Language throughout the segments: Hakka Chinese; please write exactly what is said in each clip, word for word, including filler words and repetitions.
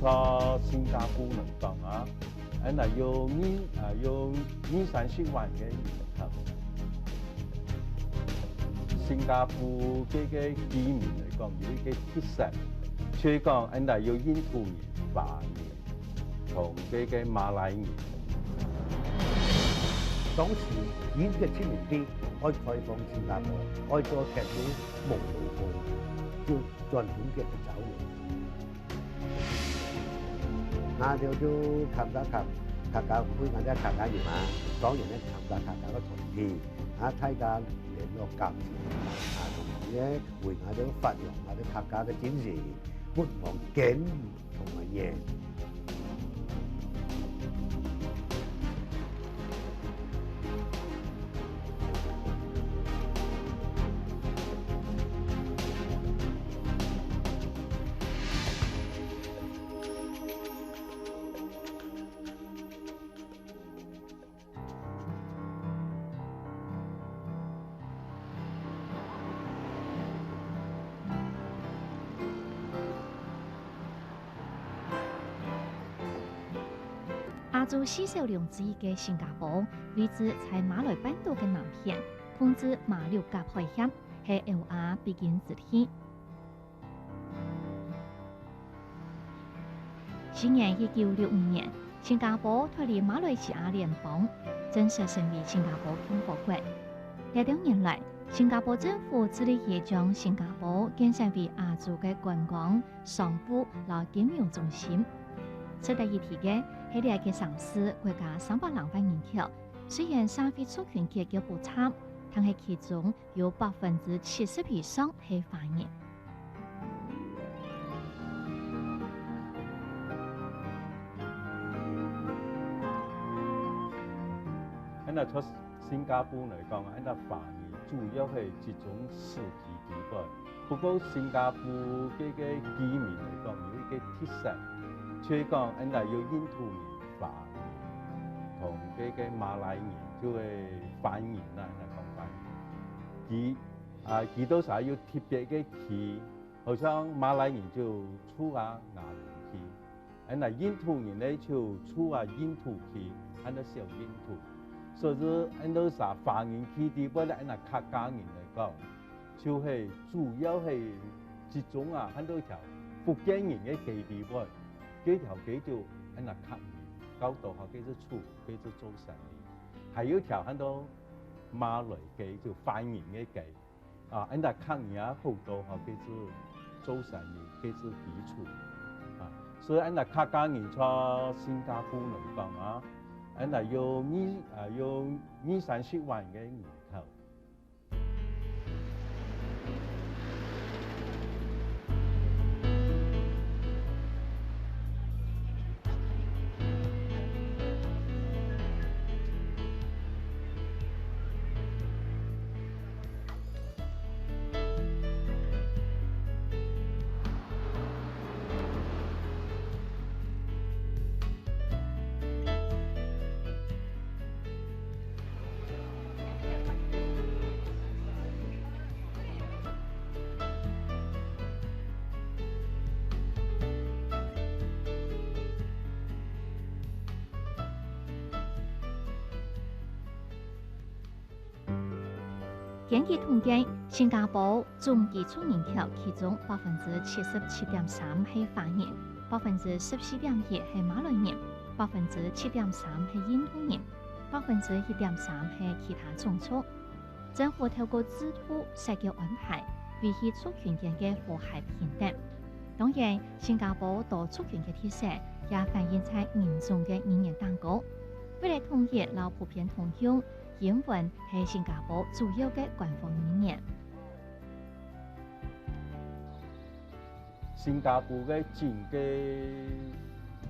在新加坡來講啊，恁樣有二，啊，有二三十萬个人口。新加坡這个居民來講，有一个特色，就係講，恁樣有印度人、華人同這个馬來人。當時一九七零年，愛開放新加坡，愛做客家文化，就專門个一招人。 𠊎兜就客家，客，客家會，𠊎兜客家人嘛，當然咧客家，客家个團體，啊，大家聯絡感情，啊，同時咧為𠊎兜發揚𠊎兜客家个精神，不忘根同埋源。 亞洲四小龍之一个新加坡，位置在馬來半島个南片，控制馬六甲海峽，係歐亞必經之地。 西元一九六五年，新加坡脫離馬來西亞聯邦，正式成為新加坡共和國。這兜年來，新加坡政府致力於將新加坡建設為亞洲个觀光、商務摎金融中心。值得一提个係，這个城市國家三百零萬人口，雖然社會族群結構複雜，但係其中 有百分之七十以上係華人。恁樣在新加坡來講啊，恁樣華人主要係集中市區地方。不過新加坡這个居民來講，有一个特色，就係講恁樣有印度人、華人同這个馬來人，就係番人啦，恁樣講番人。佢 啊，佢兜儕有特別个區，好像馬來人就住啊雅人區，恁樣印度人呢就住啊印度區，喊做小印度。所以恁樣儕華人區裡背咧，恁樣客家人來講，就係主要係集中啊，喊做一條福建人个街裡背，這條街就恁樣客人，較多吼，該係厝，該係做生理。還有一條喊做馬來街，就番人个街。 啊，恁樣客人啊，好多吼，佢係做生理，佢係基礎。啊，所以恁樣客家人在新加坡來講啊，恁樣有二，啊，有二三十萬个人口。 根據統計，新加坡總居住人口其中百分之七十七點三係華人，百分之十四點一係馬來人，百分之七點三係印度人，百分之一點三係其他種族。政府透過制度、設計安排，維繫族群間个和諧平等。當然，新加坡多族群个特色也反映在人種个語言當中。為了統一摎普遍通用， 英文係新加坡主要个官方語言。新加坡个整个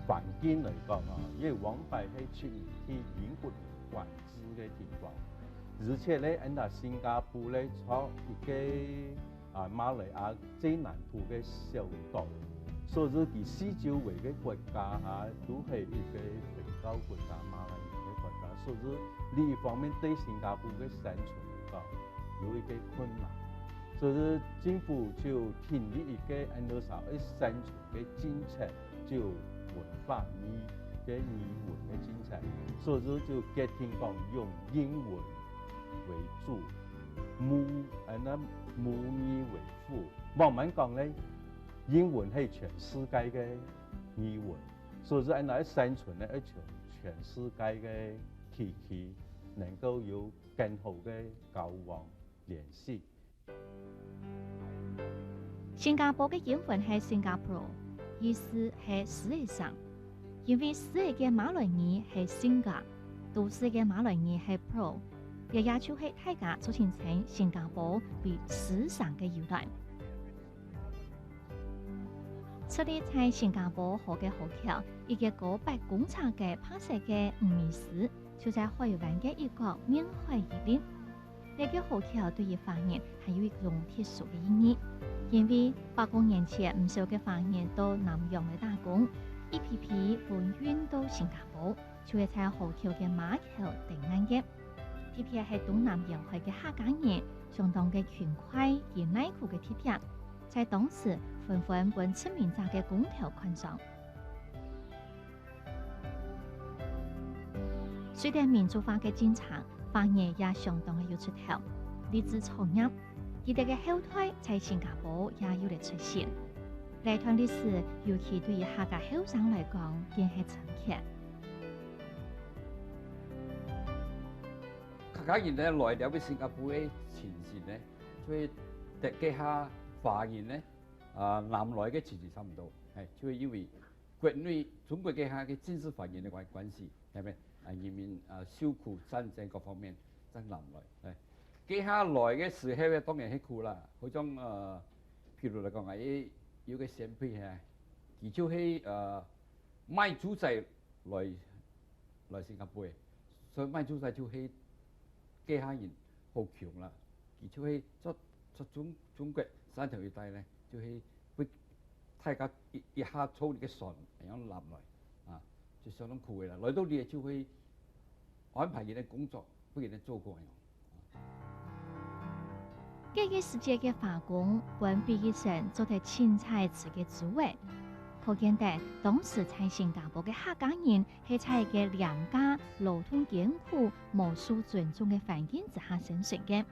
環境來講啊，因為往擺係殖民地英國人管制个地方，而且咧，恁樣新加坡咧，在一个 啊，馬來亞最南部个小島，所以佢四周圍个國家哈，都係一个回教國家、馬來人个國家，所以這一方面對新加坡个生存來講，有一个困難。所以政府就訂立一個恁樣少一生存个政策，就文化語个語文个政策，所以就決定講用英文為主，母，恁樣母語為輔。慢慢講咧，英文係全世界个語文，所以恁樣一生存咧，愛全全世界个地區能夠有更好个交往聯繫。 新加坡个英文係Singapore，意思係獅仔省。因為獅仔个馬來語係Singa，都市个馬來語係Pro，這也就係大家俗稱稱新加坡為獅省个由來。設立在新加坡河个河口，一個高八公尺个白色个魚尾獅，就在海灣个一角面海而立。 這個河口對於華人還有一種特殊个意義，因為百過年前，毋少个華人到南洋來打工，一批批分運到新加坡，就會在河口个碼頭等岸个。特別係東南沿海个客家人，相當个勤快、勤耐苦个特點，在當時紛紛分殖民者个工頭看上。 隨等民族化个進程，華人也相當个有出頭，立志創業。佢兜个後代在新加坡也有了出現。這段歷史，尤其對於客家後生來講，更係親切。客家人呢來了个新加坡个情形呢，就係得該下華人呢，啊南來个情形差毋多，係，就係因為 國內中國該下个政治繁榮个關關係，係咪？啊，人民啊受苦戰爭各方面正南來，係。該下來个時候呢，當然係苦啦。好像呃，譬如來講啊，有有个先輩係，佢就係呃賣豬仔來來新加坡个，所以賣豬仔就係該下人好窮啦。佢就係做做中中國汕頭一帶呢，就係會 大家一一下坐一个船，恁樣南來，啊，就相當苦个啦。來到這就會安排佢个工作，分佢个做過恁樣。該个時節个華工分畢業生做得清採自家豬仔，可見得當時在新加坡个客家人係在一個廉價、勞動艱苦、無受尊重个環境之下生存个。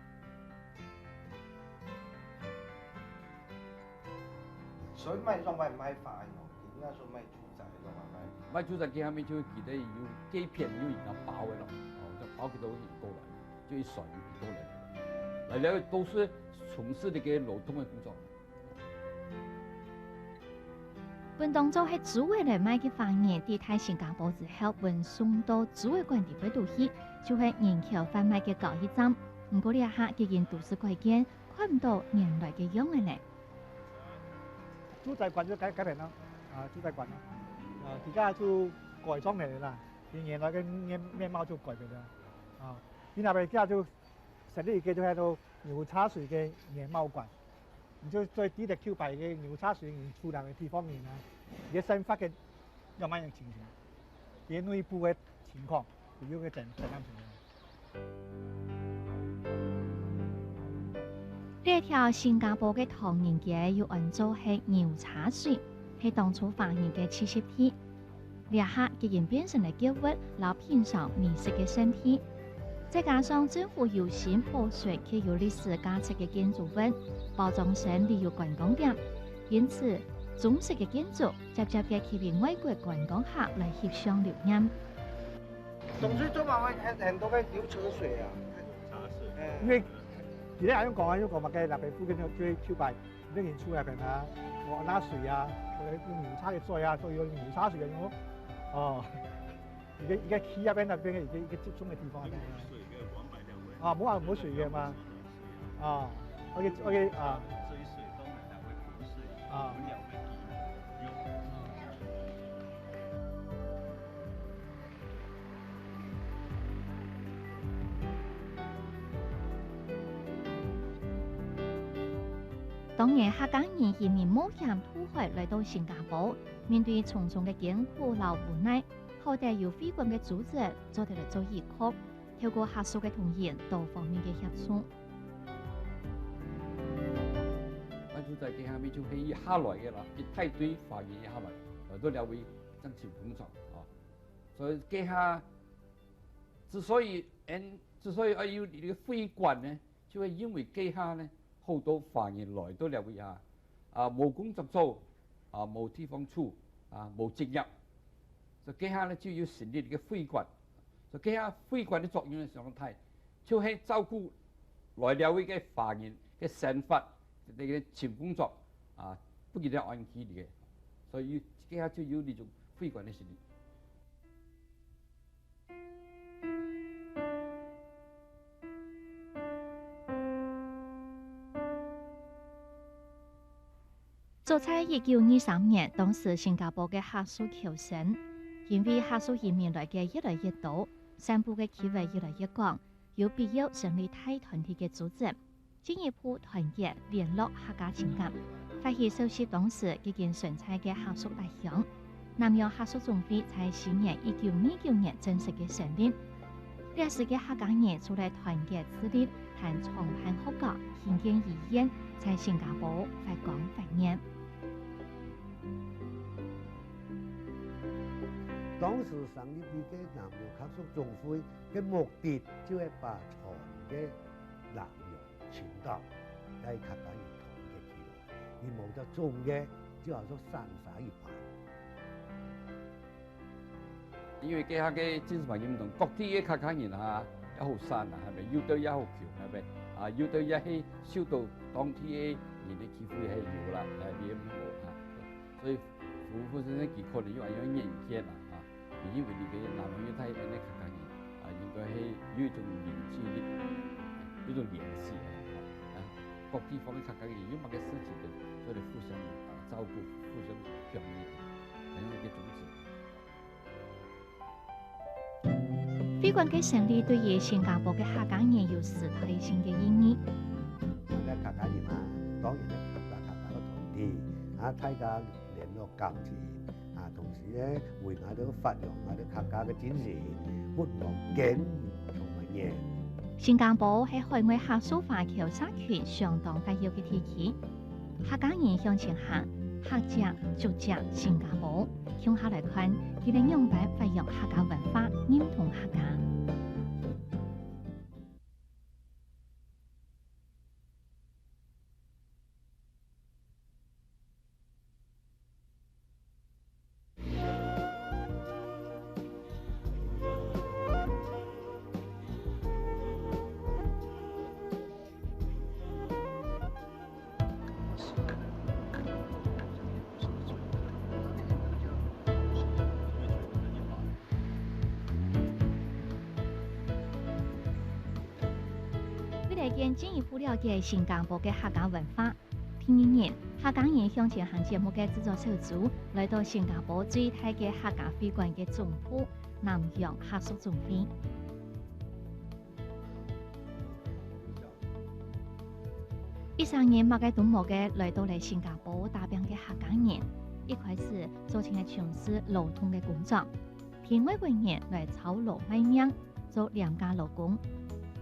所以賣肉賣賣花个哦，人家說賣豬仔个肉賣賣。賣豬仔佢下面就會記得有該片有一個包个咯，哦，就包幾多人過來，就一船人過來，來了都是從事那個勞動的工作。本當做係豬仔來賣个華人，在大新加坡之後，運送到豬仔館裡背肚去，就係人口販賣个交易站。毋過這下既經都市改建，看毋到原來个樣仔了。 豬仔館就該該片咯，啊，豬仔館咯，啊，而家就改裝了啦，佢原來个面面貌就改變了，啊，佢那邊而家就設立一個就叫做牛車水个原貌館，你就最低的Q擺个牛車水，你出來个地方人啊，佢个生活个樣般樣情形，佢个內部个情況，佢有个展展覽情形。 這條新加坡个唐人街又安做係牛車水，係當初華人个聚集地。這下既經變成了購物摎品嚐美食个聖地。再加上政府有心保存具有歷史價值个建築物，包裝成旅遊觀光點，因此中式个建築 漸漸个吸引外國觀光客來翕相留念。當初做麼个很很多个牛車水啊？因為佢等恁樣講啊，因為講嘛，該那邊附近就就會去擺，那人出來可能啊，我拿水啊，或者用牛車个水啊，所以有牛車水啊，哦，一個一個去那邊那邊一個一個集中的地方。啊，無啊，無水个嘛。 啊，OK OK 啊。追水當然也會噴水，啊鳥會記。當年客家人一面冒險渡海來到新加坡，面對重重个艱苦摎無奈，好得有會館个組織做得來做依靠，透過客屬个同仁多方面个協助。在該下面就係一下來个啦，一大堆華人一下來，來到這位正尋工作啊。所以該下之所以，嗯，之所以愛有這個會館呢，就係因為該下呢，好多華人來到這位啊，啊，無工作做，啊，無地方住，啊，無職業。所以該下呢，就有成立一個會館。所以該下會館个作用呢，相當大，就係照顧來這位个華人个生活，這個尋工作啊，不一定安居个。所以該下就有這種會館个成立。 早在一九二三年，當時新加坡个客屬求生，因為客屬移民來个越來越多，散布个區域越來越廣，有必要成立大團體个組織，進一步團結聯絡客家情感，發起收集當時已經存在个客屬壓箱。 南洋客屬總會在西元一九二九年正式个成立。這時个客家人除了團結自立，還創辦學校、興建醫院，在新加坡發光發熱。當時成立這個南洋客屬總會个目的，就係把全个南洋 群島，該客家人團結起來，佢無得總个，就好像散沙一般。因為該下个政治環境毋同，各地个客家人啊，也好散啊，係咪？有兜也好窮，係咪？啊，有兜也係受到當地个人个欺負，也係有啦，啊，也無啊。所以胡佛先生佢可能有恁樣个眼界啦，啊。 佢認為這個南洋个大恩个客家人啊，應該係有一種凝聚力，有一種聯繫啊，啊，各地方个客家人有麼个事情都做得互相啊照顧，互相協力，恁樣一個宗旨。會館个成立對於新加坡个客家人有時代性个意義。𠊎兜客家人嘛，當然係客家客家个團體，啊，大家 聯絡感情，啊，同時呢，為𠊎兜發揚𠊎兜客家个精神，不忘根同埋人。新加坡係海外客屬華僑社群相當活躍个地區。客家人向前行，客籍、族籍新加坡。共下來看，佢等仰般發揚客家文化，認同客家。 為了更進一步了解新加坡个客家文化，第二日，客家人向前行節目个製作小組來到新加坡最大个客家會館个總部——南洋客屬總會。 一儕人麼个都無个來到了新加坡打拚个客家人，一開始做就係從事勞動个工作，聽外國人來操勞賣命，做廉價勞工，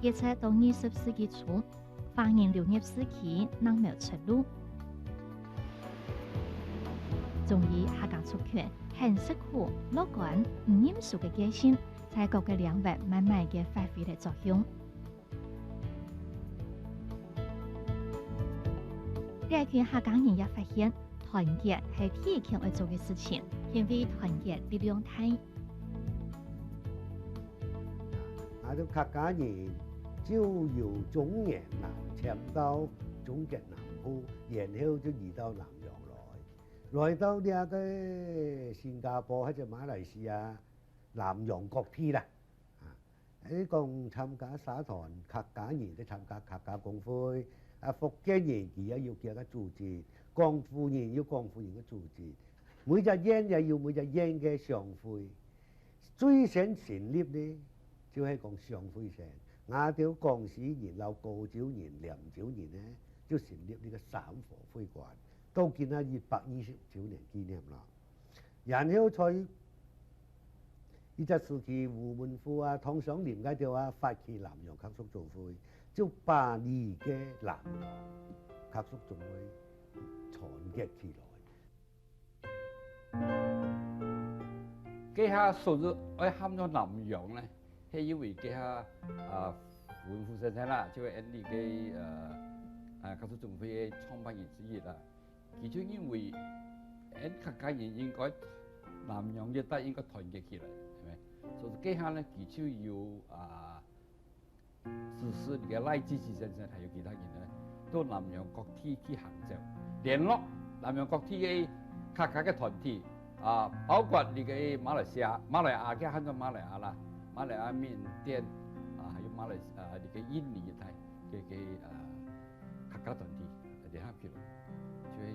一直到二十世紀初，華人流入市區，另謀出路。終於，客家族群很食苦、樂觀、毋認輸个個性，在各个領域慢慢个發揮了作用。 這群客家人也發現，團結係第一件愛做个事情，因為團結力量大。𠊎兜客家人就由中原南遷到中國南部，然後就移到南洋來，來到這個新加坡或者馬來西亞、南洋各地啦。啊， 係講參加社團，客家人就參加客家公會，啊，福建人佢也有佢个組織，廣府人有廣府人个組織，每隻縣也有每隻縣个商會。最先成立呢，就係講商會先。𠊎兜廣西人摎高州人、潮州人呢，就成立這個三和會館，到今仔一百二十週年紀念囉。 然後在一隻時期，胡文虎啊、唐湘林該兜啊，發起南洋客屬總會，就把這個南洋客屬總會團結起來。該下所以愛喊做南洋呢，係因為該下，啊，胡文虎先生啦，就係𠊎俚个，呃，啊，客屬總會个創辦人之一啦。佢就認為，𠊎俚客家人應該，南洋一帶應該團結起來，係無？所以該下呢，佢就有，啊， 指示這個賴繼錫先生還有其他人呢，到南洋各地去行走，聯絡南洋各地个客家个團體，啊，包括這個馬來西亞，馬來亞，佢喊做馬來亞啦，馬來亞、緬甸，啊，還有馬來，啊，這個印尼一帶个，个，啊，客家團體聯合起來，就係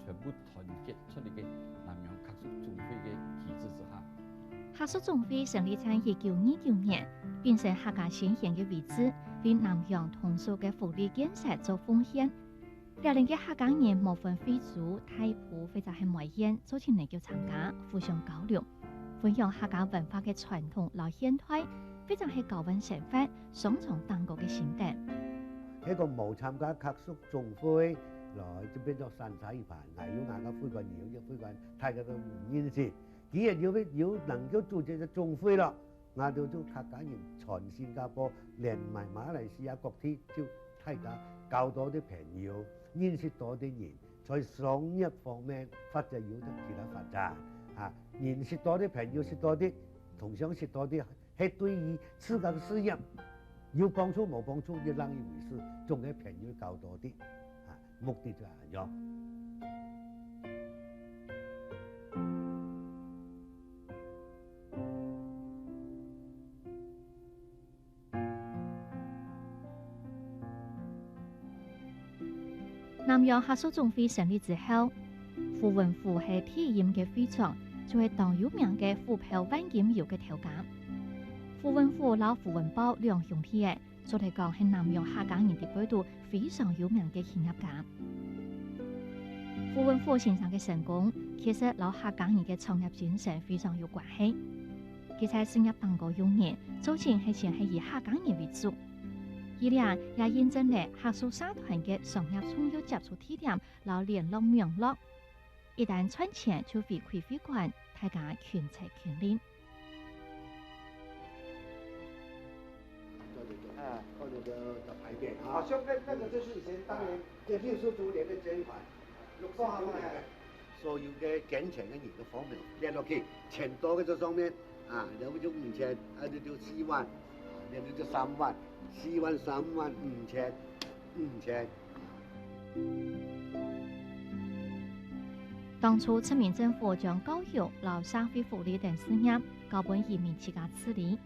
全部 團結出來个南洋客屬總會个旗幟之下。客屬總會成立在一九二九年，秉承客家先賢个遺志，為南洋同族个福利建設做奉獻。這輪个客家人無分回族、大埔或者係梅縣，做陣能夠參加，互相交流，分享客家文化个傳統摎現代，或者係交換想法，上場打鼓个心得。該個無參加客屬總會來，就變做三菜一盤。 𠊎有𠊎个會館，你有你个會館，大家都毋認識。既然有，有能夠組織个總會了，𠊎兜就客家人全新加坡，連埋馬來西亞各地，就大家交多个朋友，認識多个人，在商業方面或者有得其他發展。啊，認識多个朋友，識多个，同鄉識多个，係對於自家个事業有幫助無幫助，又另一回事，總係朋友交多个。啊， 目的就係恁樣。南洋客屬總會成立之後，胡文虎係第一任个會長，就係當有名个虎豹萬金油个頭家。胡文虎摎胡文豹兩兄弟仔， 做得講係南洋客家人在背肚非常有名个企業家。胡文虎先生个成功，其實摎客家人个創業精神非常有關係。佢在事業當高用人，做陣係先係以客家人為主。佢這也印證了客屬社團个商業重要接觸地點摎聯絡網絡。一旦賺錢就回饋會館，大家群策群力。 啊，看你的，的牌匾啊。好像那，那個就是以前當年，對，六十周年的捐款。六十周年的，所有的捐錢的人都放了，列落去，錢多个在上面，啊，然後就五千，啊，就，就四萬，啊，然後就三萬，四萬、三萬、五千，五千。當初殖民政府將教育摎社會福利等事業交分移民自家處理，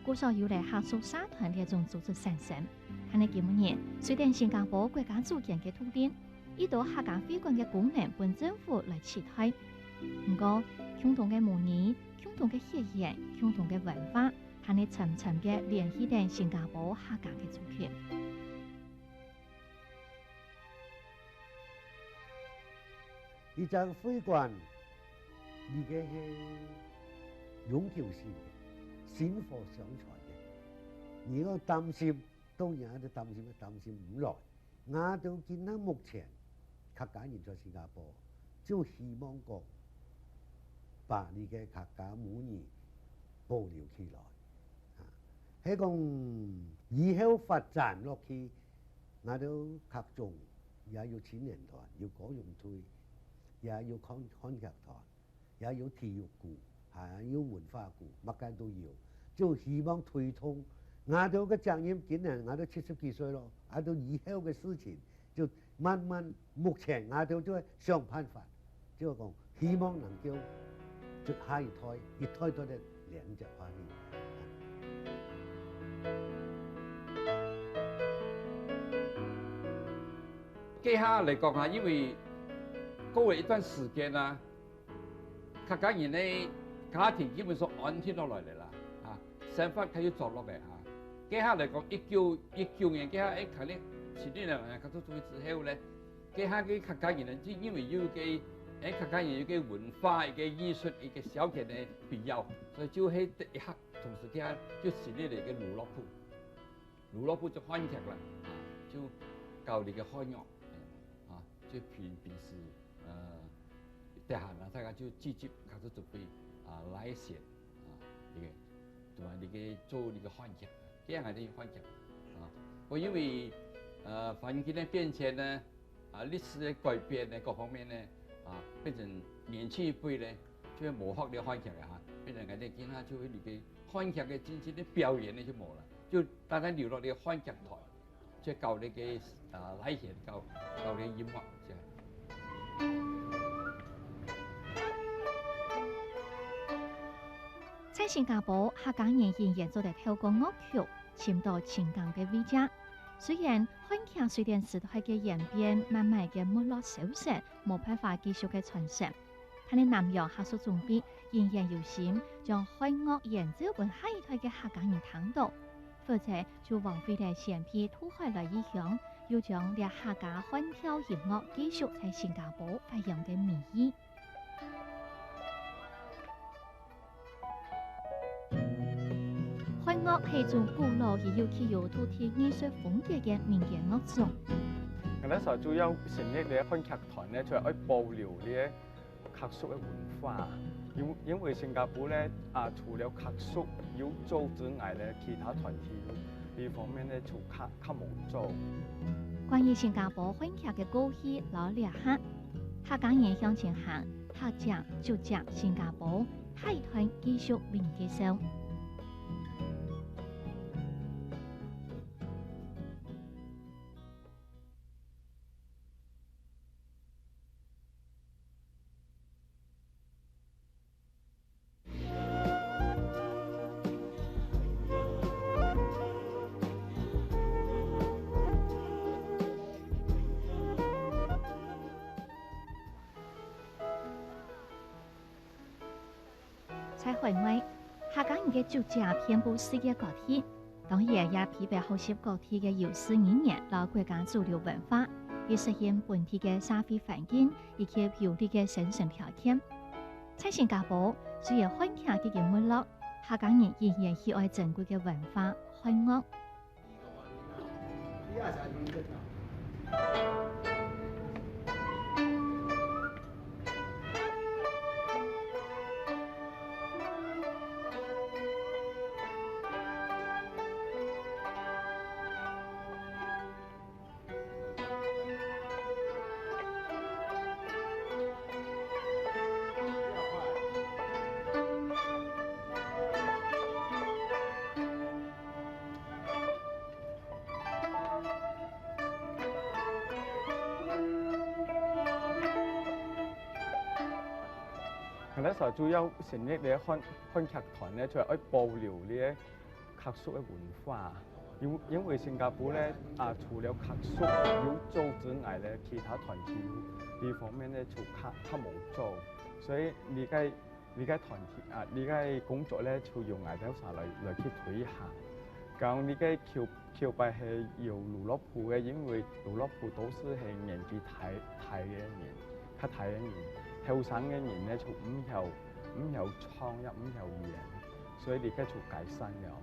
故所有了客屬社團這種組織產生。但係今晡日，雖然新加坡國家主權个獨立，已多客家會館个功能分政府來取代。毋過，共同个母語、共同个血緣、共同个文化，還係深深个聯繫等新加坡客家个族群。 一隻會館，佢个係永久性个，薪火相傳个。你愛擔心，當然愛擔心，擔心毋來。𠊎兜今下目前，客家人在新加坡，就希望講，把你个客家母語保留起來。啊，係講以後發展落去， 𠊎兜客總也有青年團，有歌詠隊，也有漢，漢劇團，也有體育股，還有文化股，麼个都有。就希望推動𠊎兜个責任，今年𠊎兜七十幾歲咯，𠊎兜以後个事情就慢慢，目前𠊎兜就會想辦法，就講 希望能夠一下一代，一代代个連接下去。該下來講啊，因為過了一段時間啊，客家人个家庭基本上安定落來了啦，啊， 生活較有著落个哈。該下來講，一九一九年該下，哎，開始成立了客屬總會之後呢，該下个客家人呢，就因為有一個，哎，客家人有一個文化、一個藝術、一個消遣个必要，所以就係一下同時間就成立了一個娛樂部，娛樂部就漢劇啦，啊，就搞了一個漢樂，啊。就平，平時，呃，得閒啊，大家就聚集，開始準備，啊，拉弦，啊，這個，對吧？這個做這個漢劇，這樣來定漢劇，啊。我因為，呃，環境的變遷呢，啊，歷史的改變呢，各方面呢，啊，變成年輕一輩呢，就會模仿這個漢劇了哈，變成𠊎兜今下就會這個漢劇的真正的表演呢就無了，就單單留落這個漢劇團。 就搞這個，呃，拉弦，搞，搞這個音樂，這樣。在新加坡，客家人仍然做得透過樂曲尋到情感个慰藉。雖然漢劇隨等時代个演變，慢慢个沒落消失，無辦法繼續个傳承， 但係南洋客屬總會仍然有心將漢樂演奏分下一代个客家人聽到，否則就枉費了先輩渡海來異鄉，又將這客家漢調音樂繼續在新加坡發揚个美意。漢樂係一種古老又有具有獨特藝術風格个民間樂種。𠊎兜所主要成立个漢劇團呢，就係愛保留這 客屬个文化，因，因為新加坡呢，啊，除了客屬有做之外呢，其他團體呢，這方面呢，就較，較無做。關於新加坡漢劇个過去摎這下，客家人向前行，客正、足正新加坡，下一段繼續為你介紹。 在海外，客家人个足跡遍布世界各地，當然也必須學習各地个優勢語言摎國家主流文化，以適應本地个社會環境以及有利个生存條件。在新加坡，雖然漢劇已經沒落，客家人仍然喜愛珍貴个文化、漢樂。 𠊎兜所主要成立个漢，漢劇團呢，就係愛保留這个客屬个文化，因，因為新加坡呢，啊，除了客屬有做之外呢，其他團體這方面呢，就較，較無做，所以這个 這个團體，啊，這个工作呢，就由𠊎兜儕來，來去推行。講這个橋，橋牌係有俱樂部个，因為俱樂部都係係年紀大，大个人，較大个人，後生个人呢，就毋曉，毋曉唱，也毋曉演，所以這个就改善了。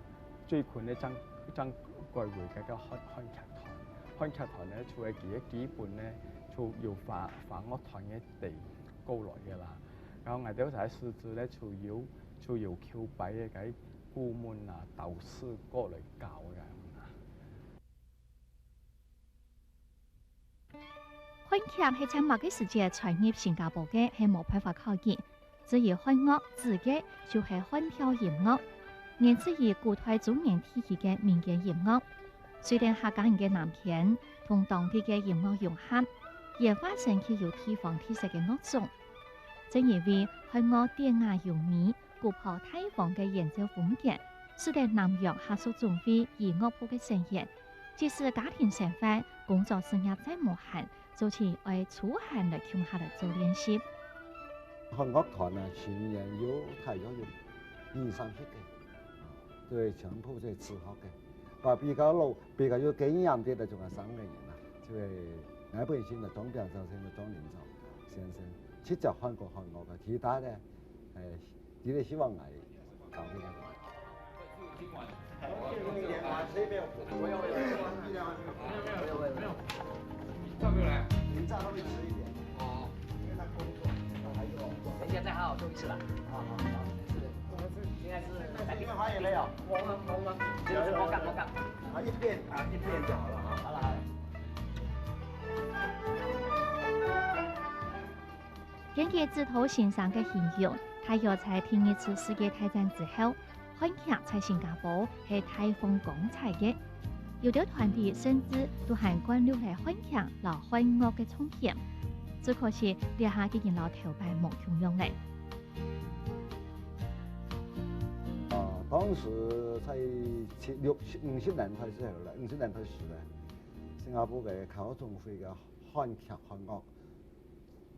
最近呢，正，正改為這个漢，漢劇團。漢劇團呢，就係佢个基本呢，就由華，華樂團个底過來个啦。 然後𠊎兜在獅子呢，就有，就有橋牌个該顧問啊、導師過來教个。漢劇係在麼个時節傳入新加坡个，係無辦法考究。至於漢樂，指个就係漢調音樂，源自於古代中原地區个民間音樂。雖然客家人个南腔同當地个音樂融合，演化成具有地方特色个樂種， 正因為漢樂典雅優美、古樸大方个演奏風格，使得南洋客屬總會以樂譜个呈現，即使家庭生活、工作事業再無閒，族群愛抽閒來共下來做練習。漢樂團啊，成員有大約有二三十个，對，全部都係自學个。啊，比較老、比較有經驗个，就係三个人啦，就係𠊎本身就張炳洲先生、張林洲先生。 直接漢國漢樂个，其他个，誒，佢兜希望𠊎搞這个。沒有，沒有，沒有，你跳過來。你再稍微迟一点，哦，因为他工作，他还有工作。人家再好好休息啦。好好好。是，我们是现在是，这边花园没有？我们我们就是我干我干。啊，一遍啊，一遍就好了啊。好了好了。根据指導先生个形容，大約在第二次世界大戰之後， 漢劇在新加坡係大放光彩个，有兜團體甚至都還灌錄了漢劇摎漢樂个唱片。只可惜這下已經摎頭擺無共樣了。啊，當時在七六五十年代之後了，五十年代時呢，新加坡个考中會个漢劇漢樂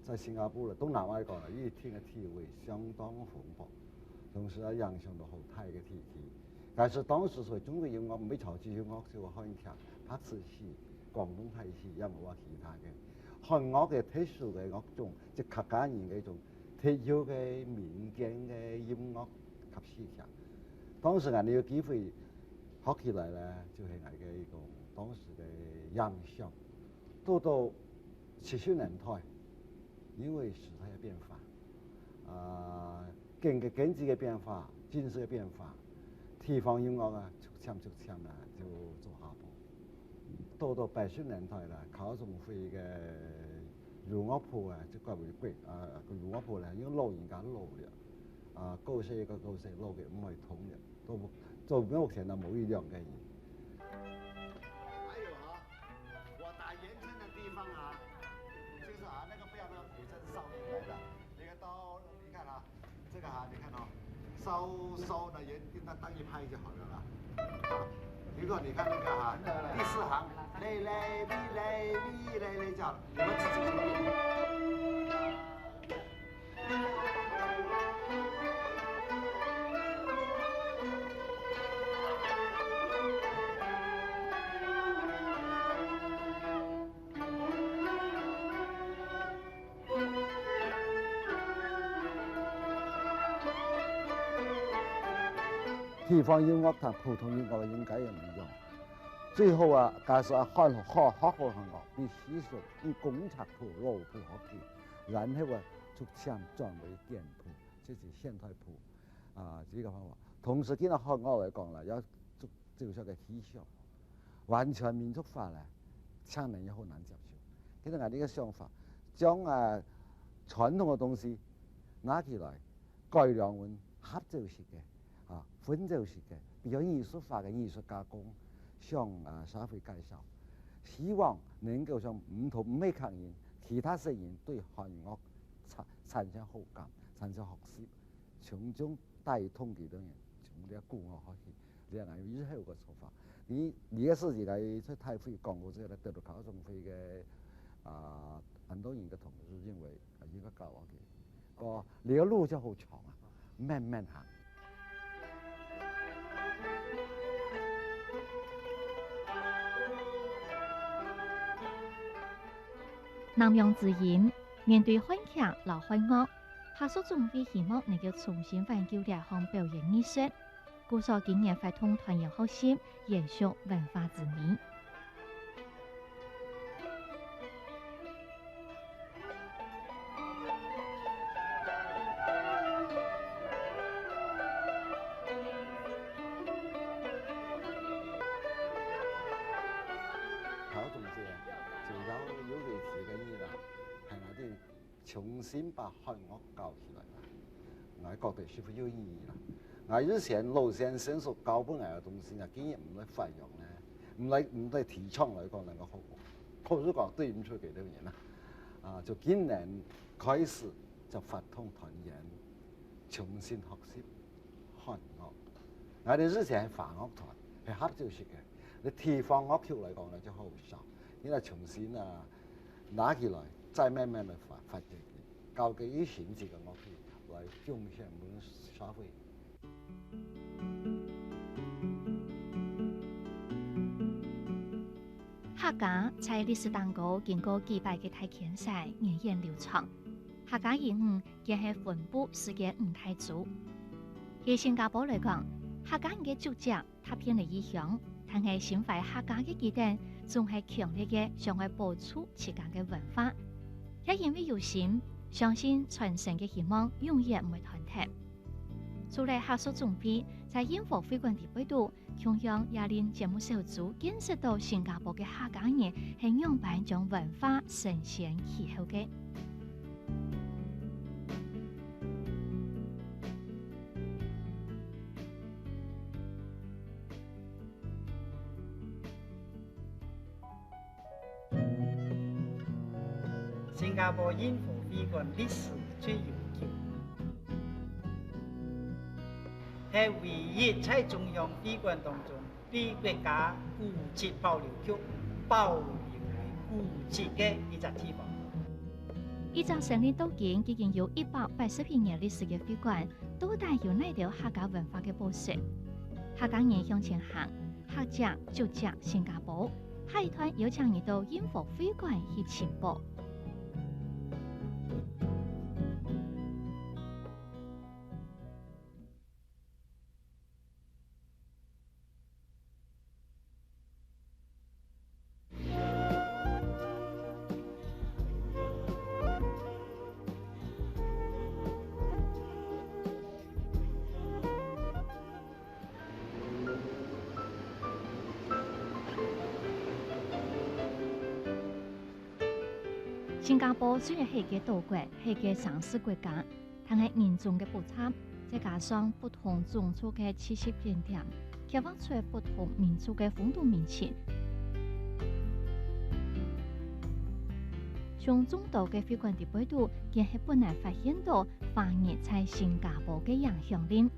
在新加坡了，東南亞來講了，一定个地位相當蓬勃，同時啊，影響到好大个地區。但是當時所以中國音樂毋係潮州音樂，就漢劇、白鴟戲、廣東大戲，也無話其他个。漢樂个特殊个樂種，即客家人个一種特有个民間个音樂及戲劇。當時𠊎有機會學起來呢，就係𠊎个一種當時个影響。 到到七十年代，因為時代个變化，啊，經濟經濟个變化，軍事个變化，地方音樂啊，逐漸逐漸啦，就做下坡。到到八十年代啦，考中會个儒樂部啊，就改為國啊，儒樂部啦，因為老人家老了，啊，教書个教書，老个毋會通了，都做目前都無一兩个人。還有啊， 我打圓圈的地方啊，就是啊，那个不要那个古镇少年来的，那个到你看啊，这个啊，你看哦，稍稍的圆，跟它当一拍就好了啦。啊，比如说你看那个啊，第四行，嘞嘞咪嘞咪嘞嘞这样，你们自己去练。 地方音樂同普通音樂應該也一樣。最好啊，假使啊，學好，學好漢樂，必須是用工尺譜、老譜學起，然後啊，逐漸轉為簡譜，即係現代譜。 啊，這個方法。同時，今日漢樂來講啦，也走，走向个氣象，完全民族化咧，青年也好難接受。其實𠊎這個想法，將啊傳統个東西拿起來，改良為合奏式个，啊，混奏式个，比較藝術化个藝術加工，向啊社會介紹，希望能夠向毋同，毋係客人，其他世人對漢樂產，產生好感，產生學習。 從中帶動佢兜人從這古樂學起，這樣有以後个做法。你，你个事情來在大會講過之後，得到考中會个，啊，很多人个同志認為，啊，應該教落去。哦，這个路就好長啊，慢慢行。南洋之音，面對漢劇摎漢樂， 客屬總會希望能夠重新挽救這項表演藝術，故所今年發動團員學習，延續文化之美。考中會，就要有位置个人啦，還有 重新把漢樂搞起來啦。𠊎覺得十分有意義啦。𠊎以前老先生所教分𠊎个東西呢，竟然毋來發揚呢，毋來，毋來提倡來講，能夠好，可以講對毋住佢兜人啦。啊，就今年開始就發動團員重新學習漢樂。𠊎兜以前係華樂團，係合奏式个，你地方樂曲來講呢，就好少。現在重新啊， 拿起來，再慢慢地發，發展佢，交給一群這個樂器來貢獻我們社會。客家在歷史當中經過幾百個大遷徙，源遠流長。客家俚語也係分布世界五大洲。以新加坡來講，客家人个足跡 踏遍了異鄉，但係心懷客家个佢等，總係強烈个想愛保存自家个文化。也因為有心，相信傳承个希望永遠毋會斷忒。除了客屬總會，在英和會館裡背肚，共樣也令節目小組見識到新加坡个客家人係仰般將文化承先啟後个。 新加坡英和會館歷史最悠久，係唯一在中央會館當中被國家古蹟保留局保留為古蹟个一隻地方。一隻成立到今已經有一百八十一年歷史个會館，到底有哪兜客家文化个寶石？客家人向前行，客跡足跡新加坡。下一段邀請你到英和會館去尋寶。 新加坡雖然係一個島國，係一個城市國家，但係人種个複雜，再加上不同種族个聚集景點，刻畫出不同民族个風土民情。從眾多个會館裡背肚，更係不難發現到華人在新加坡个影響力。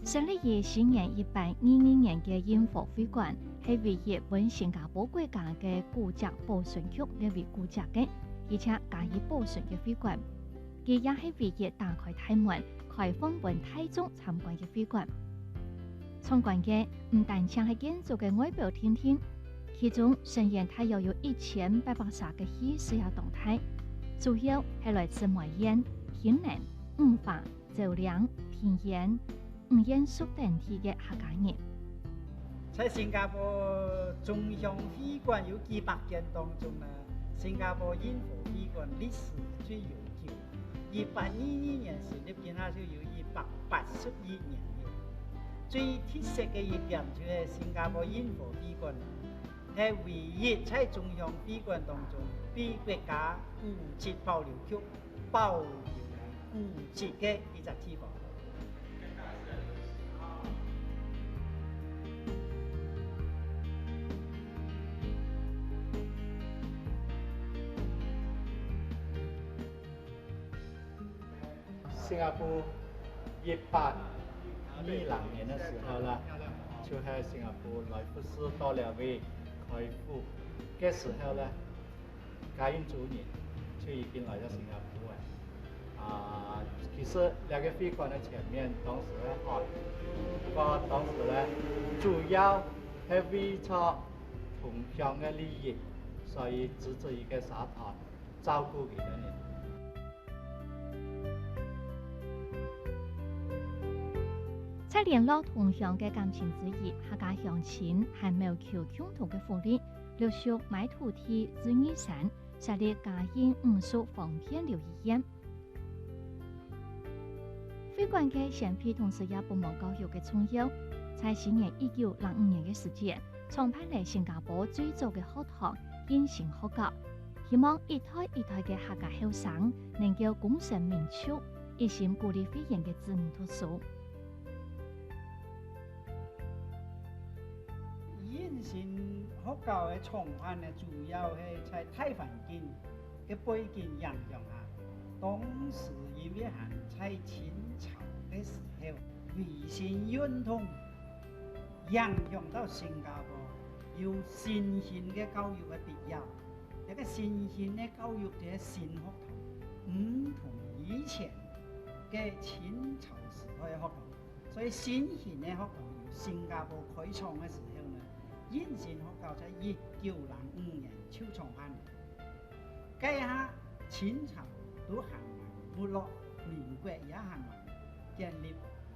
成立於西元一八二二年个英和會館，係唯一分新加坡國家个古蹟保存局列為古蹟个，而且加以保存个會館。 佢也係唯一打開大門，開放分大眾參觀个會館。壯觀个毋單淨係建築个外表定定，其中成員大約有一千八百儕个戲需要當大，主要係來自梅縣、興寧、五華、蕉嶺、平遠、 五縣屬等地个客家人。在新加坡中央會館有幾百間當中呢，新加坡英和會館歷史最悠久，一八二二年成立，今下就有一百八十一年了。最特色个一點就係新加坡英和會館，係唯一在中央會館當中被國家古蹟保留局 保留古蹟个一隻地方。新加坡一八二零年个時候啦，就係新加坡來福士到了位開府个時候咧， 該印度人就已經來到新加坡了。啊，其實這個會館个前面當時个海，不過當時呢，主要係為著同鄉个利益，所以支持一個社團，照顧佢个人。在聯絡同鄉个感情之餘，客家鄉親還謀求共同个福利， 陸續買土地置玉山，設立嘉應五屬方便留醫院。會館个先輩同時也不忘教育个重要，在西元一九零五年个時節，創辦了新加坡最早个學堂——迎新學校，希望一代一代个客家後生能夠功成名就，一心鼓勵會員个子女讀書。 迎新學校个創辦呢，主要係在大環境个背景影響下，當時因為還在清朝个時候，維新運動影響到新加坡，有新型个教育个必要。這個新型个教育就係新學堂，毋同以前个清朝時代个學堂。所以新型个學校由新加坡開創个時候呢，永新學校在一九零五年就創辦了。該下清朝都還吂沒落，民國也還吂建立，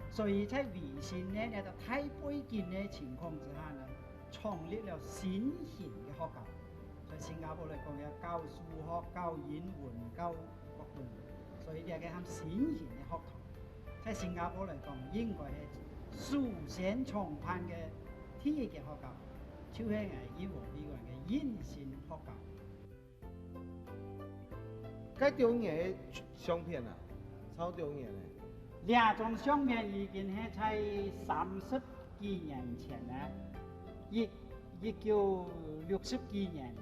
所以在維新个這個大背景个情況之下呢，創立了新型个學校。在新加坡來講，要教數學、教英文、教各種，所以這個喊新型个學堂。 在新加坡來講，應該係首先創辦个第一間學校，就係𠊎英和會館个永新學校。該張个相片啊，超張个呢。這張相片已經係在三十幾年前呢，一，一九六十幾年。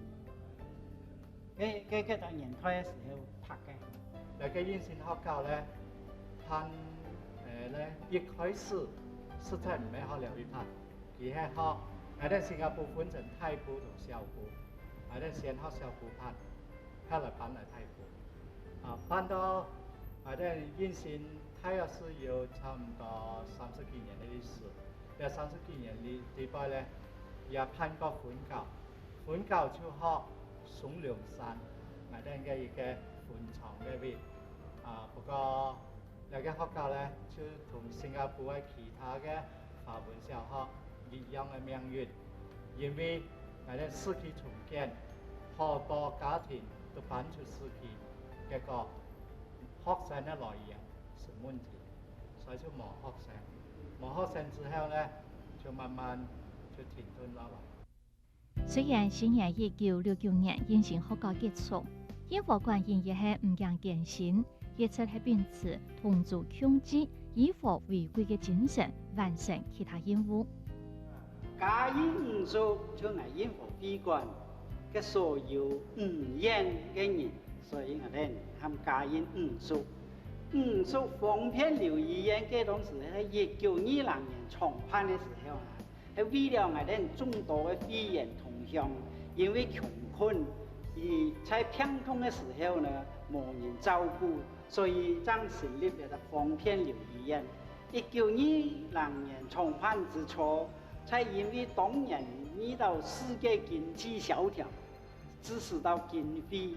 該，該，該个年代个時候拍个。該个永新學校呢，辦，呃，呢，一開始實在毋係學寮一辦，佢係學，𠊎等新加坡分成大埔同小埔，𠊎等先學小埔辦，後來搬來大埔。啊，搬到𠊎等永新大約係有差毋多三十幾年个歷史。這三十幾年裡，裡背呢，也辦過分校， 分校就學松隆山，𠊎等个一個分場个位。啊，不過，這個學校呢，就同新加坡个其他个華文小學一樣个命運，因為𠊎等市區重建，好多家庭都搬出市區，結果學生个來源係問題，所以就無學生。無學生之後呢，就慢慢就停頓落來。 雖然西元一九六九年永新學校結束，英和館仍然係毋驚艱辛，一直係秉持同舟共濟、以和為貴个精神，完成其他任務。嘉應五叔就𠊎英和會館个所有五院个人，所以𠊎等喊嘉應五叔。五叔方片留醫院，該當時係一九二零年創辦个時候啊， 係為了𠊎等眾多个會員同鄉，因為窮困，佢在病痛个時候呢，無人照顧，所以正成立了个方片留醫院。一九二零年創辦之初，在因為當年遇到世界經濟蕭條，致使到經費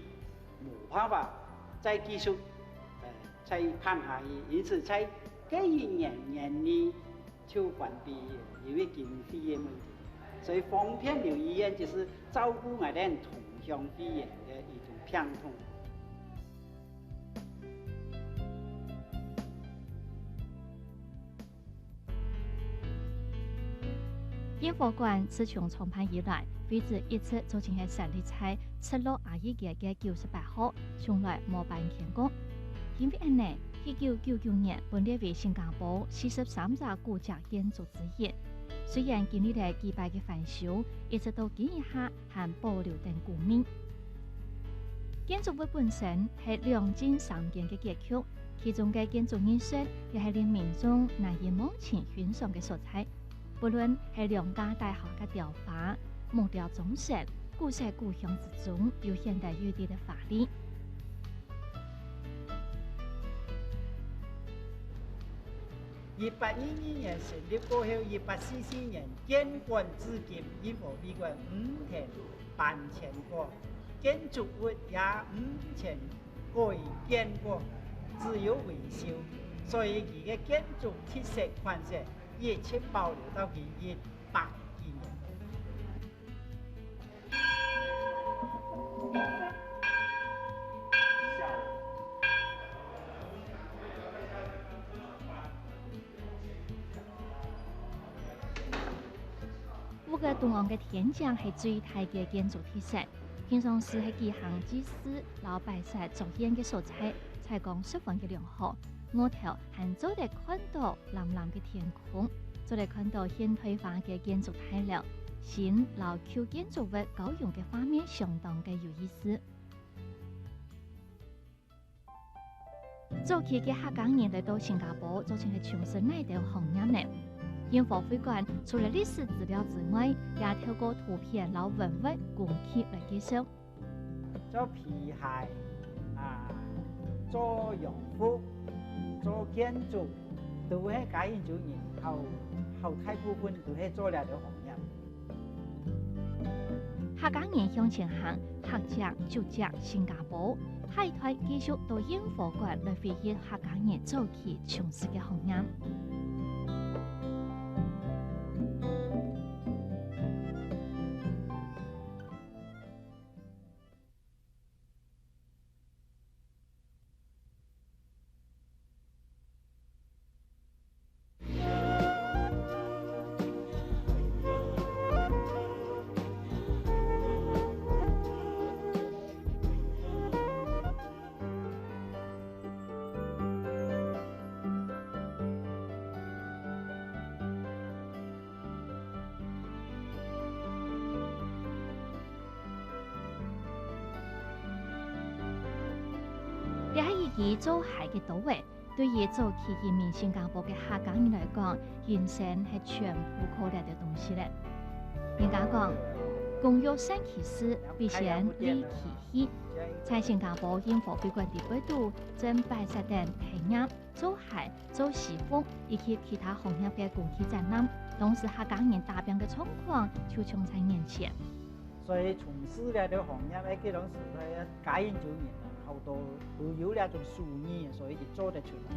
無辦法再繼續，呃，再辦下去，因此在該一年年裡 就關閉，因為經費个問題。所以方片留醫院就係照顧𠊎等同鄉會員个一種病痛。英和館自從創辦以來，位置一直就淨係設立在直落阿姨街个九十八號，從來無搬遷過。因為恁呢，一九九九年分列為新加坡四十三隻古蹟 建築之一。雖然經歷了幾擺个翻修，一直到今一下還保留等古味。建築物本身係兩進三間个格局，其中个建築藝術也係令民眾難以忘情欣賞个所在。不論係兩家大廈个雕花、木雕裝飾、古色古香之中，又顯得有一息个華麗。 一八二二年成立過後，一八四四年建館至今，英和會館毋曾搬遷過，建築物也毋曾改建過，只有維修，所以佢个建築特色款式一直保留到今一百幾年。 屋个中央个天井係最大个建築特色，平常時係舉行祭祀摎擺設祝願个所在，採光十分个良好，外頭還做得看到藍藍个天空，做得看到現代化个建築大樓，新摎舊建築物交融个畫面相當个有意思。 早期个客家人來到新加坡，做成係從事哪兜行業呢？英和會館除了歷史資料之外，也透過圖片摎文物供給來介紹。做皮鞋啊，做洋服，做建築，都係嘉應州人。好，好大部分都係做這兜行業。客家人向前行，客籍、族籍新加坡，下一代繼續到營火館來回憶客家人早期從事个行業。 這係一支做鞋个刀仔，對於早期移民新加坡个客家人來講，人生係全部靠這兜東西咧。人家講，工欲善其事，必先利其器。在新加坡營火會館底背肚，正擺設等皮業、做鞋、做西服以及其他行業个工具展覽。當時客家人打拚个狀況就像在眼前。 所以從事這兜行業个，該當時个嘉應州人啊，好多都有這種手藝，所以佢做得出來。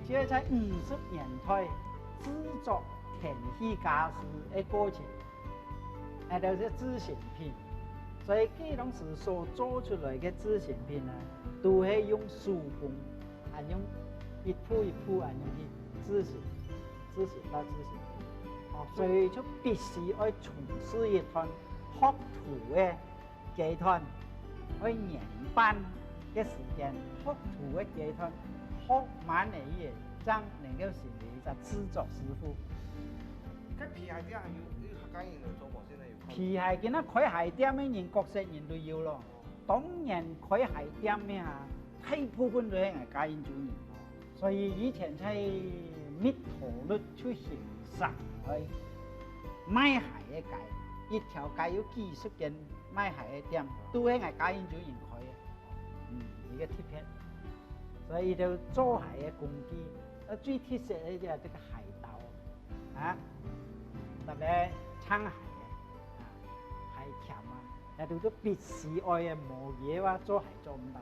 就係在五十年代製作電器家私个過程，該兜係製成品。所以該當時所做出來个製成品呢，都係用手工，恁樣一步一步恁樣去製成，製成到製成品。哦，所以就必須愛從事一段學徒个階段，愛年半个時間，學徒个階段，學滿了以後，正能夠成為一隻製作師傅。該皮鞋店還有，有客家人有做無？現在有看？皮鞋今仔開鞋店个人，各色人都有咯。當年開鞋店个啊，大部分都係𠊎嘉應州人。所以以前在密陀路就形成了賣鞋个街，一條街有幾十間賣鞋个店，都係𠊎嘉應州人開个。嗯，一個特別。所以就做鞋个工具，呃，最特色个就係這個鞋刀，啊，特別撐鞋个，啊，鞋鉗啊，這都都必須愛个，無佢个話做鞋做毋到。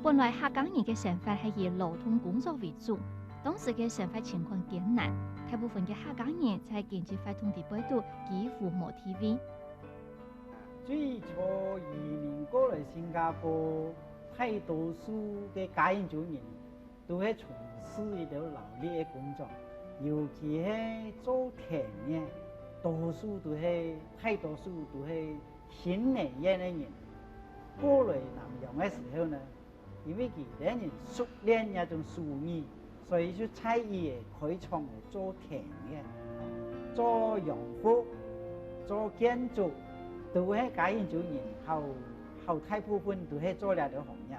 本來客家人个生活係以勞動工作為主，當時个生活情況艱難，大部分个客家人在經濟活動底背肚幾乎無地位。最早移民過來新加坡，大多數个嘉應州人都係從事一兜勞力个工作，尤其係做田个，多數都係，大多數都係 新來个人過來南洋个時候呢，因為佢兜人熟練這種手藝，所以就在佢个開廠个做田个，做洋服、做建築，都係嘉應州人，好，好大部分都係做這兜行業。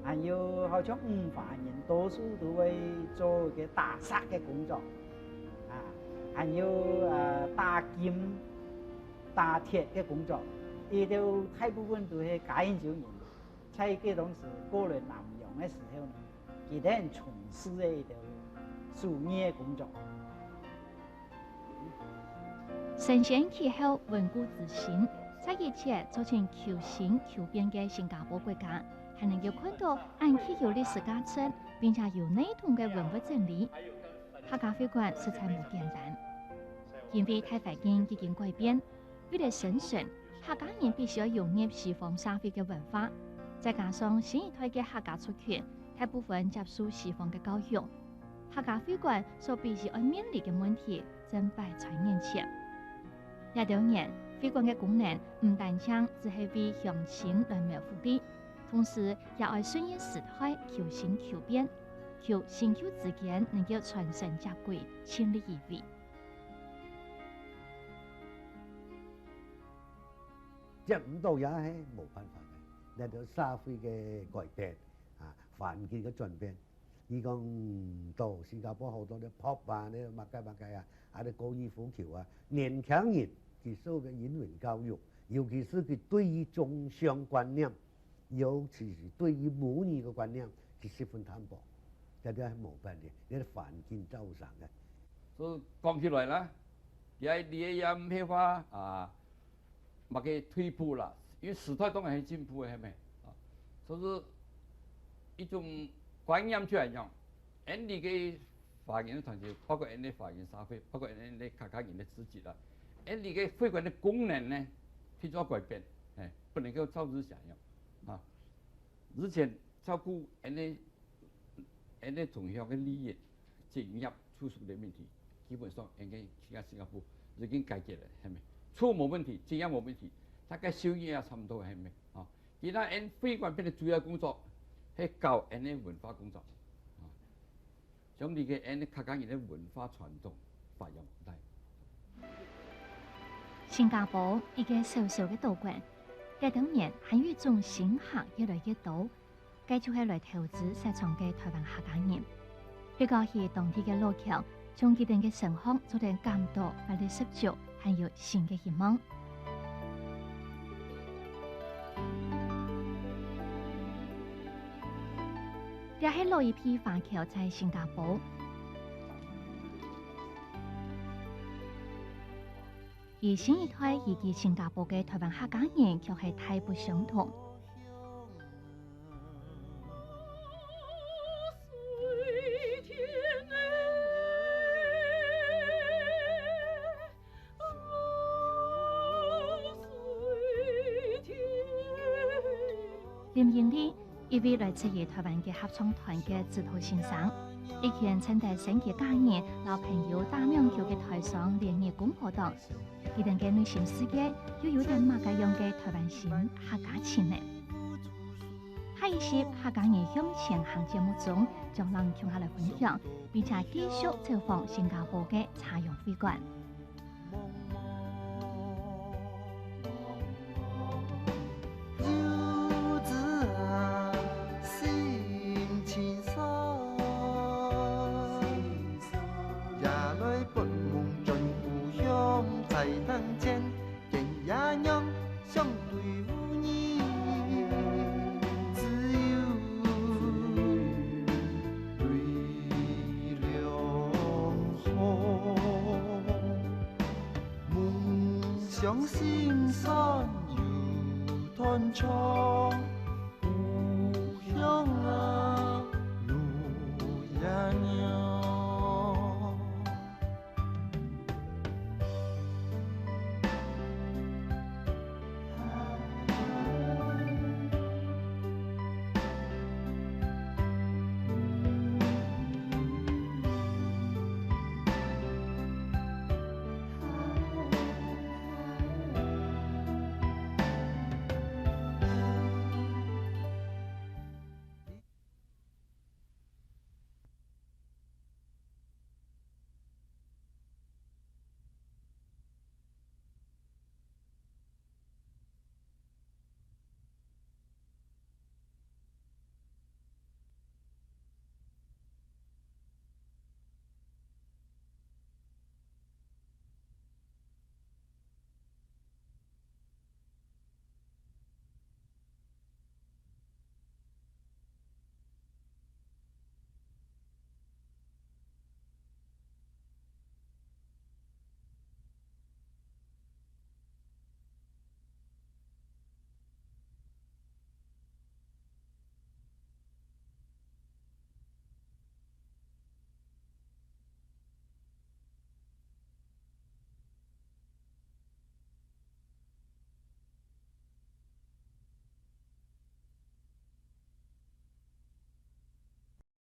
還有好像五華人，多數都會做个打石个工作，啊，還有，呃，打金、 打鐵个工作，佢兜大部分都係嘉應州人。在該當時過來南洋个時候呢，佢兜從事个一兜手藝个工作。承先啟後，溫故知新，在一切做成求新求變个新加坡國家，還能夠看到恁具有歷史價值，並且有內涵个文物整理。客家會館實在無簡單，因為大環境已經改變， 為了生存，客家人必須要融入西方社會个文化，再加上新一代个客家族群大部分接受西方个教育，客家會館所必須愛面臨个問題正擺在眼前。這兜年，會館个功能毋單淨只係為鄉親來謀福利，同時也愛順應時代，求新求變，求新舊之間能夠傳承接軌，盡力而為。 接毋到也係無辦法个，這兜社會个改變啊，環境个轉變。你講到新加坡好多个pub啊，个麼个麼个啊，啊，个高爾夫球啊，年輕人佢受个英文教育，尤其是佢對於宗教觀念，尤其是對於母語个觀念，佢十分淡薄。這个係無辦法，這个環境造成个。所以講起來啦，這个也毋係話啊，麼个退步啦，因為時代當然係進步个，係無？啊，所以一種觀念就係講，恁樣个華人團體，包括恁樣華人社會，包括恁樣客家人个自己啦，恁樣个會館个功能呢，去做改變，哎，不能夠照日常樣啊。日常照顧恁樣，恁樣同鄉个利益、敬業、住宿个問題，基本上恁樣去到新加坡已經解決了，係無？厝無問題，敬業無問題，大概收入也差不多，係無？啊，其他恁會館變成主要工作，係搞恁樣文化工作，啊。 將你个恁客家人个文化傳統發揚光大。新加坡一個小小个島國，這當年還有一種新客越來越多，該就係來投資設廠个台灣客家人。一個去當地个老僑，從佢等个身上做得感到活力十足，還有新个希望。 這係老一輩華僑在新加坡。而新一代移居新加坡个台灣客家人卻係大不相同。 林英利，一位來自於台灣个合唱團个指導先生，以前曾在身體家人摎朋友打網球个台上聯誼共下當，佢等个內心世界又有等麼个樣个台灣心客家情呢？下一集客家人向前行節目中，將摎你共下來分享，並且繼續走訪新加坡个茶陽會館。 遊子啊，心情爽，夜來發夢轉故鄉，在人間見爺娘，相對無言，只有淚兩行。 夢想心酸又斷腸，故鄉啊。